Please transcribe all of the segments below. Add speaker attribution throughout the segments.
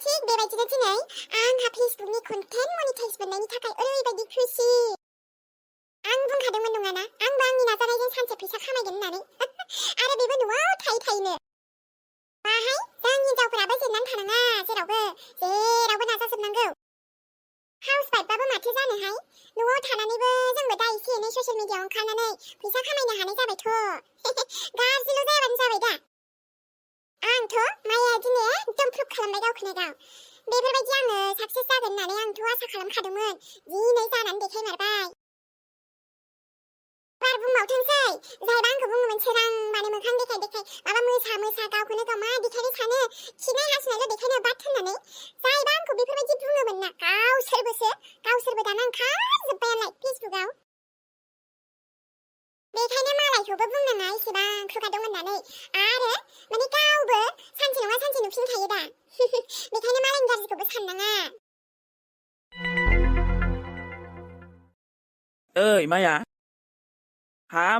Speaker 1: थिग बेबायदिनो दिनै आंहा फेसबुकनि कन्टेन्ट मनिटाइज मोननायनि थाखाय ओरैबायदि खुसि। आं बुंखादोंमोन नङाना, आंबो आंनि नाजानायजों सानसे फैसा खामायगोन होननानै। आरो बेबो न'आव थायैनो। माहाय जों हिनजावफोराबो जेननानै थानाङा, जेरावबो नाजाजोबनांगौ। हाउस वाइफबाबो माथो जानोहाय, न'आव थानानैबो जोंबो दा एसे एनै ससियेल मिडियाआव ओंखारनानै फैसा खामायनो हानाय जाबायथ'। गाज्रिल' जायाबानो जाबाय दा। आंथ' माया दिनै एकदम प्रुभ खालामबाय गावखौनो गाव। बेफोरबायदि आङो साक्सेस जागोन होननानै आंथ' आसा खालामखादोंमोन, दिनै जानानै देखायमारबाय। बार बुंबावथोंसै, जायबा आंखौ बुङोमोन सोरांबानो मोखां देखाय माबा मोसा गावखौनो गाव मा देखायनो सानो, खिनाय हासुनायल' देखायनो बाद होननानै जायबा आंखौ बेफोरबायदि बुङोमोन ना, गावसोरबो दाना ओंखारजोब्बायालाय फेसबुकआव। बेखायनो मालायखौबो बुंनाङा एसेबां खुगा दं होननानै, आरो माने गावबो सानसे नङा सानसे नुफिनखायो दा। बेखायनो मालायनि गाज्रिखौबो साननाङा।
Speaker 2: ओइ माया,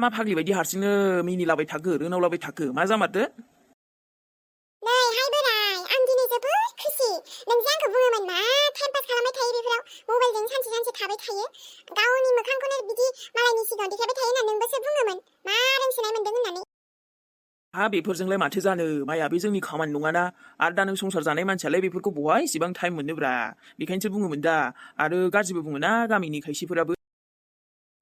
Speaker 2: मा फाग्लि बायदि हारसिंनो मिनिलाबाय थाखो, रोनावलाबाय थाखो, मा जामारदो?
Speaker 1: नैहाय बोराय, आं दिनै जोबोद खुसि। नोंजे आंखौ बुङोमोन मा टाइम पास खालामबाय थायो बेफोराव, मबाइलजों सानसे थाबाय थायो, गावनि मोखांखौनो बिदि मालायनि सिगाङाव देखायबाय थायो होनना नोंबोसो बुङोमोन, मा रोंसोनाय मोनदों होननानै।
Speaker 2: बेफोरजोंलाय माथो जानो, माया बे जोंनि खामानि नङाना। आरो दा नों संसार जानाय मानसियालाय बेफोरखौ बहा इसेबां टाइम मोननोब्रा। बेखायनोसो बुङोमोन दा, आरो गाज्रिबो बुङोना गामिनि खायसेफोराबो।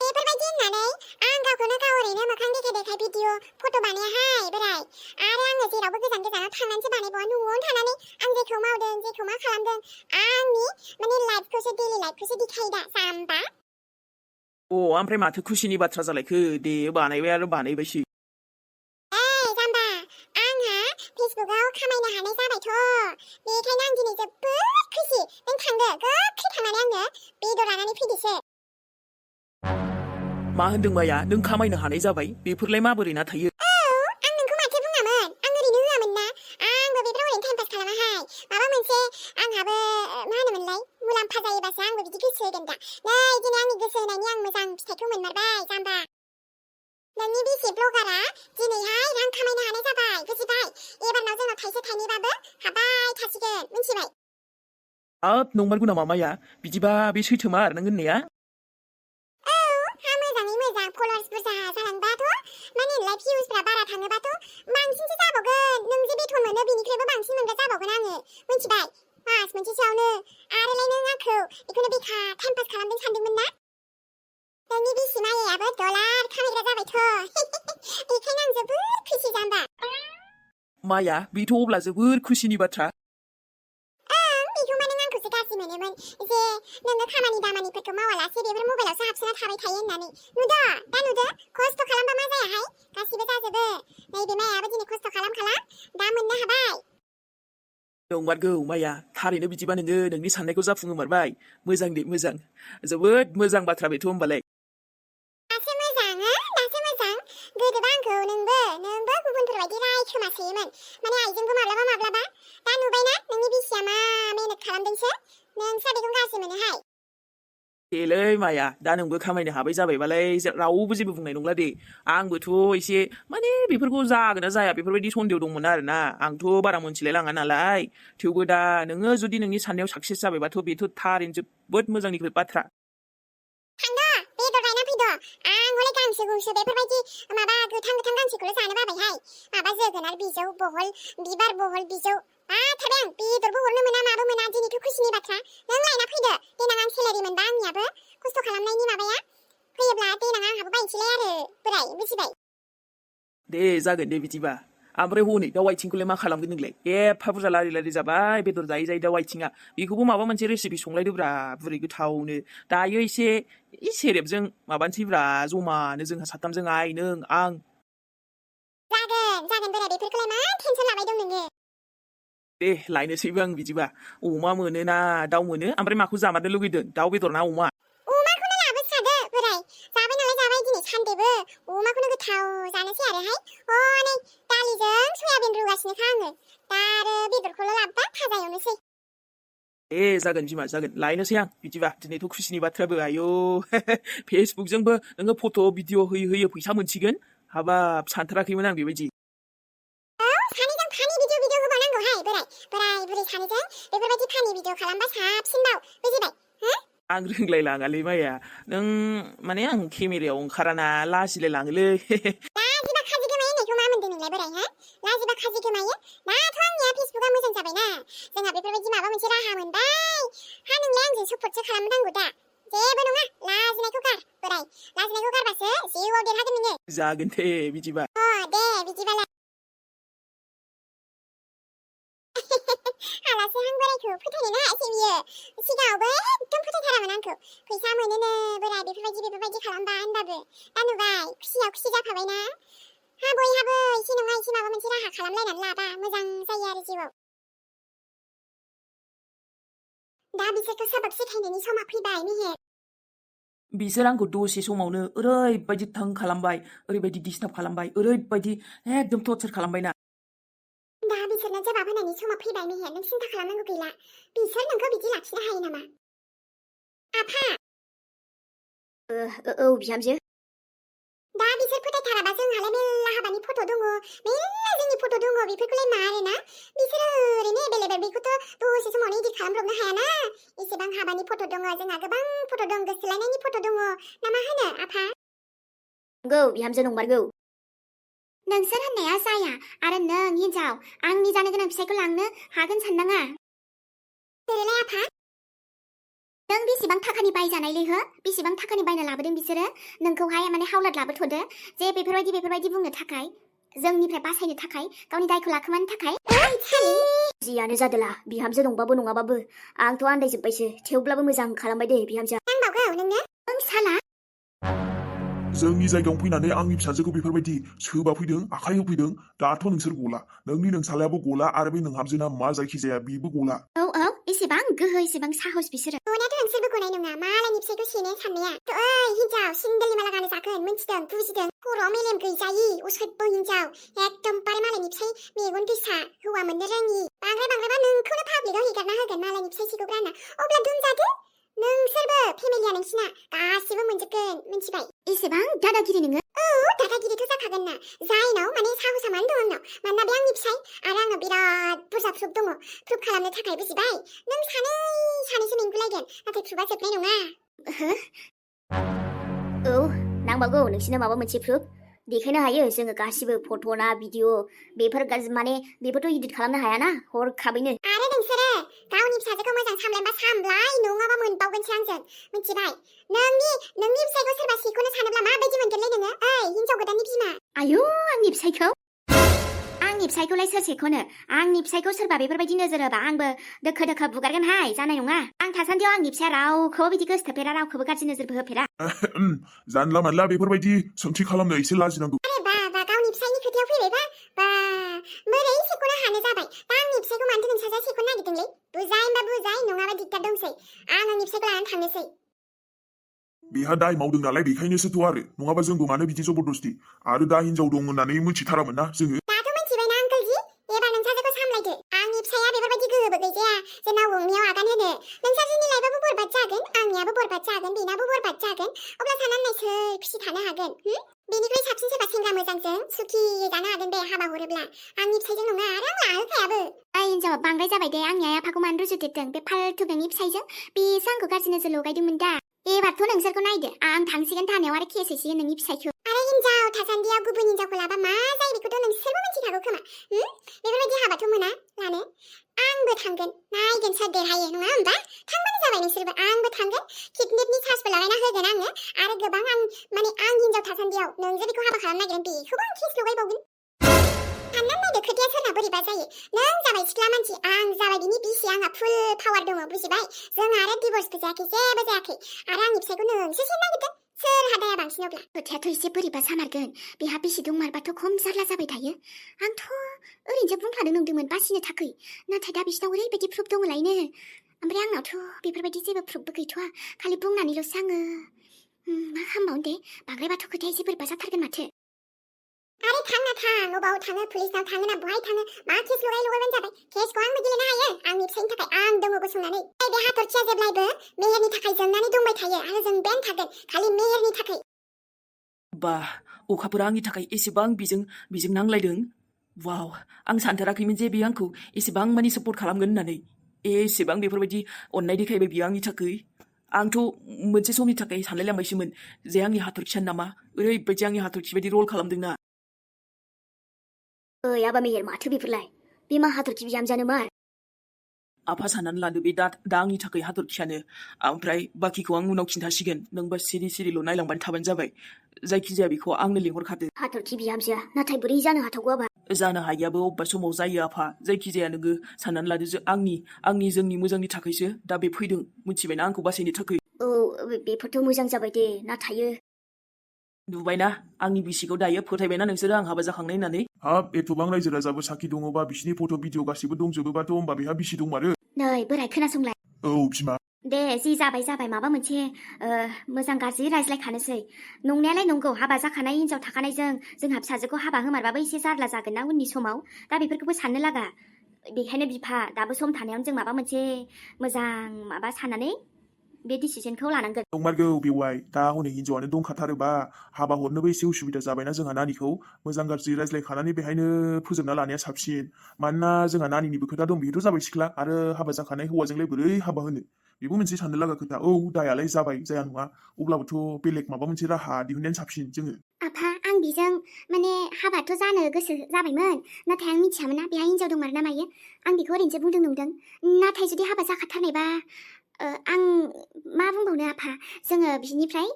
Speaker 1: बेफोरबायदि होननानै आं गावखौनो गाव ओरैनो मोखां देखाय भिडिअ फट' बानायाहाय बोराय। आरो आङो जेरावबो गोजानाव थांनानैसो बानायबावा, न'आवनो थानानै आं जेखौ मावदों, जेखौ मा खालामदों, आंनि माने लाइफखौसो, डेलि लाइफखौसो देखायो दा, जाम्बा।
Speaker 2: ओमफ्राय माथो खुसिनि बाथ्रा जालायखो, दे बानायबाय आरो बानायबायसो।
Speaker 1: जाम्बा, आंहा फेसबुकआव खामायनो हानाय जाबायथ'। बेखायनो आं दिनै जोबोद खुसि। नों थांदो, गोख्रै थांनानै आंनो बेदर लानानै फैदोसो।
Speaker 2: मा होनदों माया, नों खामायनो हानाय जाबाय? बेफोरलाय माबोरै ना थायो?
Speaker 1: आं नोंखौ माथो बुङामोन, आं ओरैनो होआमोन ना। आंबो बेफोराव ओरैनो टाइम पास खालामाहाय, माबा मोनसे आंहाबो मा होनोमोनलाय, मुलाम्फा जायोबासो आंबो बिदि गोसो होगोन दा। नै दिनै आंनि गोसो होनायनि आं मोजां फिथाइखौ मोनमारबाय, जाम्बा। नोंनि बिसि ब्लगारा दिनैहाय रां खामायनो हानाय जाबाय, बुजिबाय? एबारनाव जोंनाव थाइसे थाइनैबाबो हाबबाय थासिगोन, मिथिबाय?
Speaker 2: नंमारगौ नामा माया? बिदिबा बे सैथोमार नों होननाया?
Speaker 1: मोजाङै मोजां फलोवार्स बुरजा जालांबाथ', माने भिउसफ्रा बारा थाङोबाथ' बांसिनसो जाबावगोन। नों जे बेथन मोनो बेनिख्रुइबो बांसिन मोनग्रा जाबावगोन आङो, मिथिबाय? मास मोनसेसोआवनो। आरोलाय नों आंखौ बेखौनो बेखार टाइम पास खालामदों सानदोंमोन ना? नोंनि बिसि मायाबो डलार खामायग्रा जाबायथ'। बेखायनो आं जोबोद खुसि, जाम्बा।
Speaker 2: माया, बेथ' अब्ला जोबोर खुसिनि बाथ्रा।
Speaker 1: बेखौमा नों आंखौसो गाज्रि मोनोमोन, जे नोङो खामानि दामानिफोरखौ मावालासे बेफोर मबाइलावसो हाबसोना थाबाय थायो होननानै। नुदो, खस्थ' खालामबा मा जायाहाय, गासिबो जाजोबो। नैबे मायाबो दिनै खस्थ' खालाम दा मोननो हाबाय।
Speaker 2: नंमारगौ माया, थारैनो बिदिबा नोङो नोंनि साननायखौ जाफुंहोमारबाय। मोजां दे, मोजां, जोबोद मोजां बाथ्रा बेथ' होमबालाय।
Speaker 1: दासो मोजां। गोदोबा आंखौ नोंबो गुबुनफोरबायदि रायखोमासोयोमोन, माने आइजोंबो माब्लाबा। दा नुबायना नोंनि बिसिया मा मेहनत खालामदोंसो, नोंस्रा बेखौ गाज्रि मोनोहाय।
Speaker 2: देलै माया, दा नोंबो खामायनो हाबाय जाबायबालाय रावबो जेबो बुंनाय नंला दे। आंबोथ' एसे माने बेफोरखौ जागोन ना जाया बेफोरबायदि सन्देह दंमोन आरोना। आंथ' बारा मोनथिलाय लाङा नालाय। थेवबो दा नोङो जुदि नोंनि साननायाव साक्सेस जाबायबाथ' बेथ' थारैनो जोबोद मोजांनि बाथ्रा।
Speaker 1: बेदर लायना फैद'। आं हले गांसो गुंसो बेफोरबायदि माबा गोथां गांसोखौल' जानो बाबायहाय। माबा जोगोनार बिजौ, बिबार बहल बिजौ बाथारबाय आं। बेदरबो हरनो मोना माबो मोना, दिनैथ' खुसिनि बाथ्रा। नों लायना फैदो, देनां आं सेलारि मोनबा आंनियाबो खस्थ' खालामनायनि माबाया फैयोब्ला देनां आंहाबो बायनोसैलाय आरो बोराय, बुजिबाय?
Speaker 2: दे जागोन दे बिदिबा। ओमफ्राय हनै दाउ आइथिंखौलाय मा खालामगोन नोंलाय? एफा बुरजा लारि जाबाय बेदर जायै दाउ आइथिङा। बेखौबो माबा मोनसे रेसिपि संलायदोब्रा, बुरै गोथावनो। दायो एसे सेरेबजों माबानोसैब्रा, जमानो जोंहा साथामजों आइ, नों, आं।
Speaker 1: जागोन बोराय, बेफोरखौलाय मा टेनसन लाबाय दं नोङो?
Speaker 2: दे लायनोसैबो आं बिदिबा। अमा मोनो ना दाउ मोनो? ओमफ्राय माखौ जामारनो लुगैदों, दाउ बेदर ना अमा?
Speaker 1: अमाखौनो लाबोखादो बोराय, जाबाय दिनै सानदेबो। अमाखौनो गोथाव जानोसै आरोहाय। हनै दालिजों सयाबिन रुगासिनोखा आङो। दा आरो बेदरखौल' लाबोबा भाजा एवनोसै।
Speaker 2: जागोन बिमा, जागोन, लायनोसै आं बिदिबा। दिनैथ' खुसिनि बाथ्राबो, आयौ। फेसबुकजोंबो नोङो फट' भिडिअ होयै फैसा मोनसिगोन। हाबाब, सानथाराखैमोन आं बेबायदि।
Speaker 1: सानैजों फानि भिडिअ होबावनांगौहाय बोराय बुरै 우리 사내जों बेफोरबायदि फानि भिडिअ खालामबा साबसिनबाव बुजिबाय हो
Speaker 2: आं रोंलायलाङालै माया नों माने आं केमेरायाव ओंखाराना लाजिलाय लाङोलै
Speaker 1: लाजिबा खाजि गोमायो होननायखौ मा मोनदों नोंलाय बोराय हो लाजिबा खाजि गोमायो दाथ' आंनिया फेसबुकआ मोजां जाबायना जोंहा बेफोरबायदि माबा मोनसे राहा मोनबाय हा नोंलाय आंजों सपर्टसो खालामनांगौ दा जेबो नङा लाजिनायखौ गार बोराय लाजिनायखौ गारबासो जिउआव देरहागोन नोङो
Speaker 2: जागोन दे बिदिबा
Speaker 1: दे बिदिबालाय आलासि हां बोरायखौ फोथायनो नाङासै बियो सिगाङावबो एकदम फोथायथारामोन आंखौ फैसा मोनोनो बोराय बेफोरबायदि खालामबा होनबाबो दा नुबाय खुसियाव खुसि जाफाबायना हा बयहाबो एसे नङा एसे माबा मोनसे राहा खालामलायनानै लाबा मोजां जायो आरो जिउआव दा बिसोरखौ सबक सिखायनायनि समा फैबाय मेहेर
Speaker 2: बिसोर आंखौ दसे समावनो ओरैबायदि थां खालामबाय ओरैबायदि डिस्टार्ब खालामबाय ओरैबायदि एकदम टर्चार खालामबायना
Speaker 1: दा बिसोरनो जवाब होनायनि समा फैबाय मेहेर नों सिन्था खालामनांगौ गैला बिसोर नोंखौ बिदि लाखिनो हायो नामा आफा
Speaker 3: औ बिहामजो
Speaker 1: दा बिसोर फोथायथाराबा जोंहालाय मेल्ला हाबानि फट' दङ मेल्ला जोंनि फट' दङ बेफोरखौलाय मा आरोना बिसोरो ओरैनो एभेलेबेल बेखौथ' दसे समावनो इदिट खालामब्रबनो हायाना एसेबां हाबानि फट' दङ जोंहा गोबां फट' दं गोसोलायनायनि फट' दङ ना मा होनो आफा
Speaker 3: नंगौ बिहामजो नंमारगौ
Speaker 1: नोंसोर होननाया जाया आरो नों हिन्जाव आंनि जानो गोनां फिसायखौ लांनो हागोन साननाङा सोरलाय आफा नों बेसेबां थाखानि बायजानायलै हो बेसेबां थाखानि बायना लाबोदों बिसोरो नोंखौहाय माने हावलाद लाबोथ'दो जे बेफोरबायदि बुंनो थाखाय जोंनिफ्राय बासायनो थाखाय गावनि दायखौ लाखोमानो थाखाय
Speaker 3: जियानो जादोला बिहामजो दंबाबो नङाबाबो आंथ' आन्दायजोब्बायसो थेवब्लाबो मोजां खालामबाय दे बिहामजो
Speaker 1: नांबावगौ नोंनो नों साला
Speaker 4: जोंनि जायगायाव फैनानै आंनि फिसाजोखौ बेफोरबायदि सोबा फैदों आखाइ होफैदों दाथ' नोंसोर गला नोंनि नोंसालायाबो गला आरो बे नोंहामजोना मा जायखिजाया बेबो गला
Speaker 1: औ एसेबां गोहो एसेबां साहस बिसोरो गनायाथ' नोंसोरबो गनाय नङा मालायनि फिसायखौ सेनो साननाया ओइ हिन्जाव सिंगेलनि माला गानो जागोन मिन्थिदों बुजिदों खर'आव मेलेम गैजायि असभ्य हिन्जाव एकदमबारे मालायनि फिसाय मेगन गोसा हौवा मोननो रोङि बांद्रायबा नोंखौनो पाब्लिकआव हेगारना होगोन मालायनि फिसाय सिगौग्राना अब्ला दोनजादो नोंसोरबो फेमिलिया नोंसिना गासिबो मोनजोबगोन मिन्थिबाय एसेबां दादागिरि नोङो औ दादागिरिथ' जाखागोन ना जायनाव माने साहसा मानो दं आंनाव मानोना बे आंनि फिसाय आरो आंनाव बिराद बुरजा प्रुफ दङ प्रुफ खालामनो थाखाय बुजिबाय नों सानैसो मेंगुलायगोन नाथाय प्रुफा जोबनाय नङा
Speaker 3: औ नांबावगौ नोंसिनो माबा मोनसे प्रुफ देखायनो हायो जोङो गासिबो फट'ना भिडिअ बेफोर माने बेफोरथ' इदिट खालामनो हायाना हरखाबैनो
Speaker 1: आरो नोंसोरो गावनि फिसाजोखौ मोजां सामलायबा सामलाय नङाबा मोनबावगोनसो आंजों मिथिबाय नोंनि फिसायखौ सोरबा सिखौनो सानोब्ला माबायदि मोनगोनलै नोङो ओइ हिन्जाव गोदाननि बिमा
Speaker 3: आयौ आंनि फिसायखौलाय सोर सेख'नो आंनि फिसायखौ सोरबा बेफोरबायदि नोजोर होबा आंबो दोखो बुगारगोनहाय जानाय नङा आं थासान्दियाव आंनि फिसाया रावखौबो बिदि गोसोथोफेरा रावखौबो गाज्रि नोजोरबो होफेरा
Speaker 4: जानला मानला बेफोरबायदि सोंथि खालामनो एसे लाजिनांगौ
Speaker 1: आरे बा गावनि फिसायनि खोथायाव फैबायबा बा बोरै सेख'नो हानो जाबाय दा आंनि फिसायखौ मानोथो नोंसाजा सेख'नो नागिरदोंलै बुजाय नङाबा दिगदार दंसै आं आंनि फिसायखौ लानानै थांनोसै
Speaker 4: बेहा दाय मावदों नालाय बेखायनोसोथ' आरो नङाबा जोंबो मानो बिदि जबरदस्ति आरो दा हिनजाव दं होननानै मिथिथारामोन ना जोङो
Speaker 1: दाथ' मिथिबायना आंकोलजि एबार नोंसाजोखौ सामलायदो आंनि फिसाया बेफोरबायदि गोहोबो गैजाया जे नाव गंनैयाव आगान होनो नोंसाजोनि लाइफआबो बरबाद जागोन आंनियाबो बरबाद जागोन बेनाबो बरबाद जागोन अब्ला साननानै नायसै खुसि थानो हागोन बेनिख्रुइ साबसिन सोरबा सेंग्रा मोजांजों सुखि जानो हागोन बे हाबा हरोब्ला आंनि फिसायजों नङा आरो आं लाहोखायाबो ओइ हिन्जाव बांद्राय जाबाय दे आंनि आइ आफाखौ मानो रुजुदेरदों बे फाल्थु नोंनि फिसायजों बेसो आंखौ गाज्रि नोजोर लगायदोंमोन दा एबारथ' नोंसोरखौ नायदो आं थांसिगोन थानायाव आरो केस हैसिगोन नोंनि फिसायखौ आरो हिन्जाव थासान्दियाव गुबुन हिन्जावखौ लाबा मा जायो बेखौथ' नोंसोरबो मिथिखागौ खोमा बेफोरबायदि हाबाथ' मोना लानो आंबो थांगोन नायगोन सोर देरहायो नङा होमबा थांबानो जाबाय नोंसोरबो आंबो थांगोन किडनेपनि चार्जबो लागायना होगोन आङो आरो गोबां आं हिन्जाव थासान्दियाव नोंजों बेखौ हाबा खालामनो नागिरदों बेखौबो आं केस लगायबावगोन साननानै नायदो खोथाया सोरना बोरैबा जायो नों जाबाय सिख्ला मानसि आं जाबाय बिनि बिसि आंहा फुल पावार दङ बुजिबाय जों आरो डिभर्सबो जायाखै जेबो जायाखै आरो आंनि फिसायखौ नोंसो सेनो नागिरदों सोर हादाया बांसिन अब्ला खोथायाथ' एसे बोरैबा जामारगोन बेहा बिसि दंमारबाथ' खम जारला जाबाय थायो आंथ' ओरैनोसो बुंफ्लादों नंदोंमोन बासिनो थाखाय नाथाय दा बिसिनाव ओरैबायदि प्रुफ दङलायनो ओमफ्राय आंनावथ' बेफोरबायदि जेबो प्रुफबो गैथ'वा खालि बुंनानैल'सो आङो मा खालामबावनो दे बांद्रायबाथ' खोथाया एसे बोरैबा जाथारगोन माथो आरे थांना थां अबाव थाङो पुलिसनाव थाङो ना बहाय थाङो मा केस लगायबानो जाबाय केसखौ आंबो गेलेनो हायो आंनि फिसायनि थाखाय आं दङ गसंनानै बे हाथरखिया जेब्लायबो मेहेरनि थाखाय जोंनानै दंबाय थायो आरो जों बेन थागोन खालि मेहेरनि थाखाय
Speaker 2: बा अखाफोरा आंनि थाखाय एसेबां बिजों नांलायदों वाव आं सानथाराखैमोन जे बियो आंखौ एसेबां मानि सापर्ट खालामगोन होननानै एसेबां बेफोरबायदि अननाय देखायबाय बियो आंनि थाखाय आंथ' मोनसे समनि थाखाय सानलायलांबायसोमोन जे आंनि हाथरखियानो नामा ओरैबायदि आंनि हाथरखि बायदि रल खालामदोंना
Speaker 3: ओइ आबा मेहेर माथो बेफोरलाय बे मा हाथरखि बिहामजोआनो मार
Speaker 2: आफा साननानै लादो बे दा आंनि थाखाय हाथरखियानो ओमफ्राय बाखिखौ आं उनाव खिन्थासिगोन नोंबा सिरि सिरिल' नायलांबानो थाबानो जाबाय जायखिजाया बेखौ आंनो लिंहरखादो
Speaker 3: हाथरखि बिहामजोआ नाथाय बोरै जानो हाथावगौ आबा
Speaker 2: जानो हायैयाबो अबेबा समाव जायो आफा जायखिजाया नोङो साननानै लादो आंनि जोंनि मोजांनि थाखायसो दा बे फैदों मिथिबायना आंखौ बासायनो थाखाय
Speaker 3: औ बेफोरथ' मोजां जाबाय दे नाथायो
Speaker 2: नुबायना आंनि बिसिखौ दायो फोथायबायना नोंसोरो आं हाबा जाखांनाय होननानै
Speaker 4: हाब एथबां रायजो राजाबो साखि दङबा बिसिनि फट' भिडिअ गासिबो दंजोबोबाथ' होमबा बेहा बिसि दंमारो
Speaker 3: नै बोराय खोनासंलाय
Speaker 4: औ बिमा
Speaker 3: दे जि जाबाय माबा मोनसे मोजां गाज्रि रायज्लायखानोसै नंनायालाय नंगौ हाबा जाखानाय हिनजाव थाखानायजों जोंहा फिसाजोखौ हाबा होमारबाबो एसे जारला जागोन ना उननि समाव दा बेफोरखौबो साननो लागा बेखायनो बिफा दाबो सम थानायावनो जों माबा मोनसे मोजां माबा साननानै बे डिसिजनखौ लानांगोन
Speaker 4: नंमारगौ बेवाय दा हनै हिनजावानो दंखाथारोबा हाबा हरनोबो एसे उसुबिदा जाबायना जोंहा नानिखौ मोजां गाज्रि रायज्लायखानानै बेहायनो फोजोबना लानाया साबसिन मानोना जोंहा नानिनिबो खोथा दं बेथ' जाबाय सिख्ला आरो हाबा जाखानाय हौवाजोंलाय बोरै हाबा होनो बेबो मोनसे साननो लागा खोथा औ दायालाय जाबाय जाया नङा अब्लाबोथ' बेलेग माबा मोनसे राहा दिहुननायानो साबसिन जोङो
Speaker 1: आफा आं बेजों माने हाबाथ' जानो गोसो जाबायमोन नाथाय आं मिथियामोन ना बेहा हिनजाव दंमारो ना मायो आं बेखौ ओरैनोसो बुंदों नंदों नाथाय जुदि हाबा जाखाथारनायबा आं मा बुंबावनो आफा जोङो बिनिफ्राय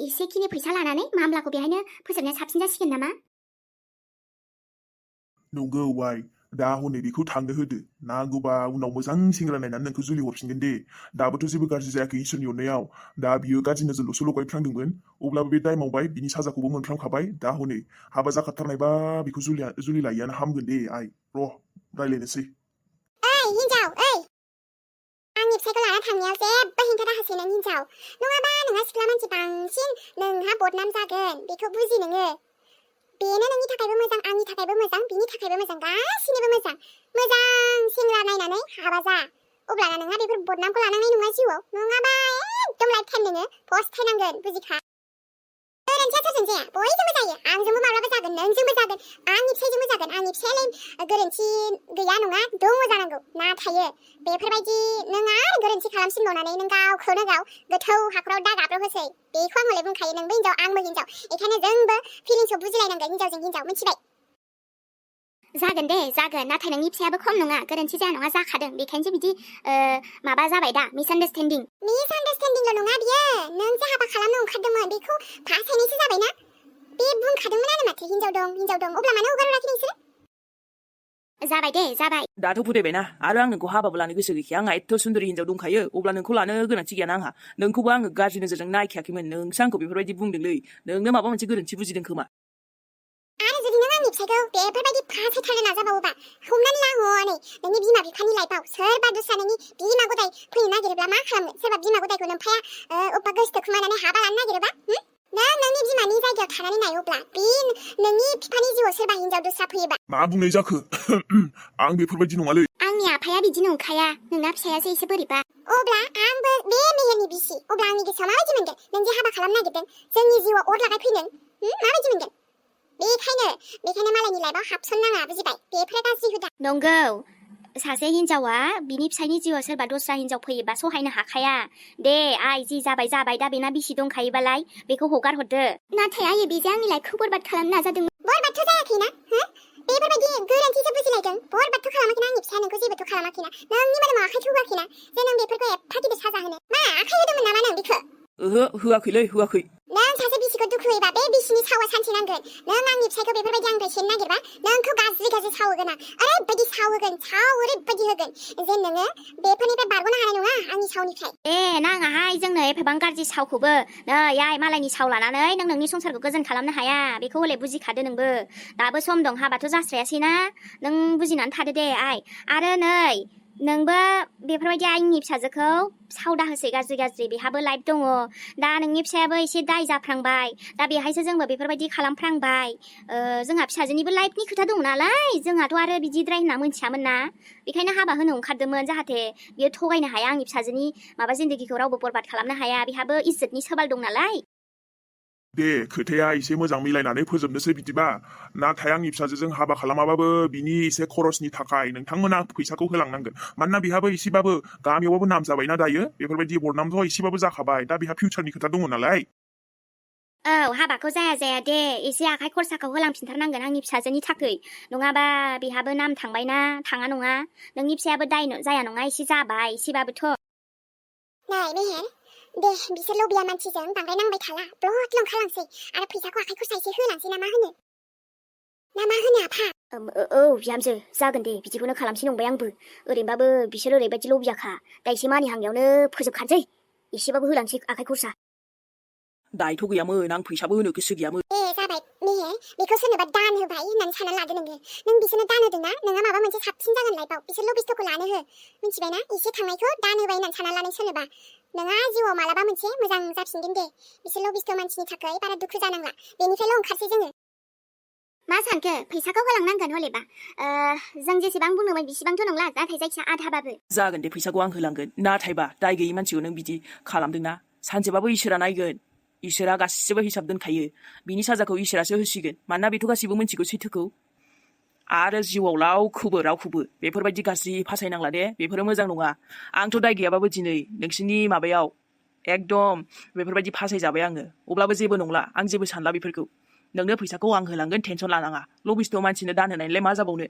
Speaker 1: एसेखिनि फैसा लानानै मामलाखौ बेहायनो फोजोबनाया साबसिन जासिगोन नामा
Speaker 4: नंगौ वाय दा हनै बेखौ थांनो होदो नांगौबा उनाव मोजां सेंग्रा नायनानै नोंखौ जुलि हरफिनगोन दे दाबोथ' जेबो गाज्रि जायाखै इसोरनि अननायाव दा बियो गाज्रि नोजोरल'सो लगायफ्लांदोंमोन अब्लाबो बे दाय मावबाय बिनि साजाखौबो मोनफ्रामखाबाय दा हनै हाबा जाखाथारनायबा बेखौ जुलि लायैयानो हामगोन दे आइ र' रायलायनोसै
Speaker 1: ओइ हिनजाव ओइ आंनि फिसायखौ लाना थांनायाव जेबो हेंथा दाहोसै नों हिनजाव नङाबा नोंहा सिख्ला मानसि बांसिन नोंहा बदनाम जागोन बेखौ बुजि नोङो बेनो नोंनि थाखायबो मोजां आंनि थाखायबो मोजां बिनि थाखायबो मोजां गासिनिबो मोजां मोजां सेंग्रा नायनानै हाबा जा अब्लाना नोंहा बेफोर बदनामखौ लानांनाय नङा जिउआव नङाबा एकदम लाइफ टाइम नोङो फस्थायनांगोन बुजिखा गोरोन्थिया सोरजों जाया बयजोंबो जायो आंजोंबो माब्लाबा जागोन नोंजोंबो जागोन आंनि फिसायजोंबो जागोन आंनि फिसायालाय गोरोन्थि गैया नङा दङ जानांगौ नाथायो बेफोरबायदि नों आरो गोरोन्थि खालामसिनबावनानै नों गावखौनो गाव गोथौ हाखराव दागाब्र' होसै बेखौ आं हले बुंखायो नोंबो हिनजाव आंबो हिनजाव बेखायनो जोंबो फिलिंसखौ बुजिलायनांगोन हिनजावजों हिनजाव मिथिबाय जागोन दे जागोन नाथाय नोंनि फिसायाबो खम नङा गोरोन्थि जाया नङा जाखादों बेखायनोसो बिदि माबा जाबाय दा मिसआन्डारस्टेन्डिंल' नङा बियो नों जे हाबा खालामनो ओंखारदोंमोन बेखौ फासायनायसो जाबायना बे बुंखादोंमोन आरो माथो हिनजाव दं अब्ला मानो हगाराखै नोंसोर जाबाय दे जाबाय
Speaker 2: दाथ' फोथायबायना आरो आं नोंखौ हाबाबो लानो गोसो गैखाया आंहा एथ' सुन्दरि हिनजाव दंखायो अब्ला नोंखौ लानो गोनांथि गैयाना आंहा नोंखौबो आङो गाज्रि नोजोरजों नायखायाखैमोन नोंसो आंखौ बेफोरबायदि बुंदोंलै नोंनो माबा मोनसे गोरोन्थि बुजिदों खोमा
Speaker 1: आरो जुदि नों आंनि फिसायखौ बेफोरबायदि फासायथारनो नाजाबावोबा हमनानै ला हनै नोंनि बिमा बिफानि लाइफआव सोरबा दस्रा नोंनि बिमा गदाय फैनो नागिरोब्ला मा खालामनो सोरबा बिमा गदायखौ नोमफाया अबेबा गोसोथोखुमानानै हाबा लानो नागिरोबा नों नोंनि बिमानि जायगायाव थानानै नायोब्ला बे नोंनि बिफानि जिउआव सोरबा हिनजाव दस्रा फैयोबा
Speaker 4: मा बुंनाय जाखो आं बेफोरबायदि नङालै
Speaker 1: आंनि आफाया बिदि नंखाया नोंना फिसायासो एसे बोरैबा अब्ला आंबो बे मेहेरनि बिसि अब्ला आंनि गोसोआव माबायदि मोनगोन नों जे हाबा खालामनो नागिरदों जोंनि जिउआव अर लागायफैदों माबायदि मोनगोन बेखायनो मालायनि लाइफआव हाबसननाङा बुजिबाय बेफोर गाज्रि हुदा
Speaker 3: नंगौ सासे हिनजावा बिनि फिसायनि जिउआव सोरबा दस्रा हिनजाव फैयोबा सहायनो हाखाया दे आइ जि जाबाय दा बेना बिसि दंखायोबालाय बेखौ हगार हरदो
Speaker 1: नाथाय आयै बेजों आंनि लाइफखौ बरबाद खालामनो नाजादोंमोन बरबादथ' जायाखैना बेफोरबायदि गोरोन्थिसो बुजिलायदों बरबादथ' खालामाखैना आंनि फिसाया नोंखौ जेबोथ' खालामाखैना नोंनि मोदोमाव आखाइ थुवाखैना जे नों बेफोरखौ एफा गिदिर साजा होनो मा आखाइ होदोंमोन नामा नों बेखौ
Speaker 2: ओहो होआखैलै होआखै
Speaker 1: नों सासे बिसिखौ दुखु होयोबा बे बिसिनि सावा सानसे नांगोन नों आंनि फिसायखौ बेफोरबायदि आंनिफ्राय सेनो नागिरबा नोंखौ गाज्रि साव होगोन आं ओरैबायदि साव ओरैबायदि होगोन जे नोङो बेफोरनिफ्राय बारग'नो हानाय नङा आंनि सावनिफ्राय
Speaker 3: नाङाहाय जोंनो एफाबां गाज्रि सावखौबो नै आइ मालायनि साव लानानै नों नोंनि संसारखौ गोजोन खालामनो हाया बेखौ हले बुजिखादो नोंबो दाबो सम दं हाबाथ' जास्रायासैना नों बुजिनानै थादो दे आइ आरो नै नोंबो बेफोरबायदि आंनि फिसाजोखौ सावदा होसै गाज्रि बेहाबो लाइफ दङ दा नोंनि फिसायाबो एसे दाय जाफ्रांबाय दा बेहायसो जोंबो बेफोरबायदि खालामफ्रांबाय जोंहा फिसाजोनिबो लाइफनि खोथा दङ नालाय जोंहाथ' आरो बिदिद्राय होनना मोनथियामोन ना बेखायनो हाबा होनो ओंखारदोंमोन जाहाथे बियो थगायनो हाया आंनि फिसाजोनि माबा जिन्दगिखौ रावबो बरबाद खालामनो हाया बेहाबो इज्जतनि सवाल दं नालाय
Speaker 4: दे खोथाया एसे मोजां मिलायनानै फोजोबनोसै बिदिबा नाथाय आंनि फिसाजोजों हाबा खालामाबाबो बिनि एसे खरसनि थाखाय नोंथांमोना फैसाखौ होलांनांगोन मानोना बिहाबो एसेबाबो गामियावबाबो नाम जाबायना दायो बेफोरबायदि बदनामथ' एसेबाबो जाखाबाय दा बिहा फिउचारनि खोथा दङ नालाय
Speaker 3: औ हाबाखौ जाया दे एसे आखाइ खरसाखौ होलांफिनथारनांगोन आंनि फिसाजोनि थाखै नङाबा बेहाबो नाम थांबायना थाङा नङा नोंनि फिसायाबो दाय जाया नङा एसे जाबाय एसेबाबोथ'
Speaker 1: नै मेहेर दे बिसोर लबिया मानसिजों बांद्राय नांबाय थाला ब्लद ओंखारलांसै आरो फैसाखौ आखाइ खरसा एसे होलांसै ना मा होनो आफा
Speaker 3: औ बिहामजो जागोन दे बिदिखौनो खालामसै नंबाय आंबो ओरैनोबाबो बिसोर ओरैबायदि लबियाखा दा एसे मानिहांनायावनो फोजोबखानोसै एसेबाबो होलांसै आखाइ खरसा
Speaker 2: दायथ' गैयामोन आं फैसाबो होनो गोसो गैयामोन
Speaker 1: ए जाबाय मेहेर बेखौ सोरनोबा दान होबाय होननानै सानना लादो नोङो नों बिसोरनो दान होदोंना नोंहा माबा मोनसे साबसिन जागोन लाइफआव बिसोर लबिस्थ'खौ लानो हो मिथिबायना एसे थांनायखौ दान होबाय होननानै सानना लानाय सोरनोबा नोंहा जिउआव मालाबा मोनसे मोजां जाफिनगोन दे बिसोर लबिस्थ' मानसिनि थाखाय बारा दुखु जानांला बेनिफ्रायल' ओंखारसै जोङो
Speaker 3: मा सानखो फैसाखौ होलांनांगोन हलेबा जों जेसेबां बुंदोंमोन बिसिबांथ' नंला नाथाय जायखिया आधाबाबो
Speaker 2: जागोन दे फैसाखौ आं होलांगोन नाथायबा दाय गैयै मानसिखौ नों बिदि खालामदोंना सानसेबाबो इसोरा नायगोन इसोरा गासिबो हिसाब दोनखायो बिनि साजाखौ इसोरासो होसिगोन मानोना बेथ' गासिबो मिथिगौ सैथोखौ आरो जिउआव रावखौबो बेफोरबायदि गाज्रि फासायनांला दे बेफोरो मोजां नङा आंथ' दाय गैयाबाबो दिनै नोंसिनि माबायाव एकदम बेफोरबायदि फासायजाबाय आङो अब्लाबो जेबो नंला आं जेबो सानला बेफोरखौ नोंनो फैसाखौ आं होलांगोन टेनसन लानाङा लबिस्थ' मानसिनो दान होनायलाय मा जाबावनो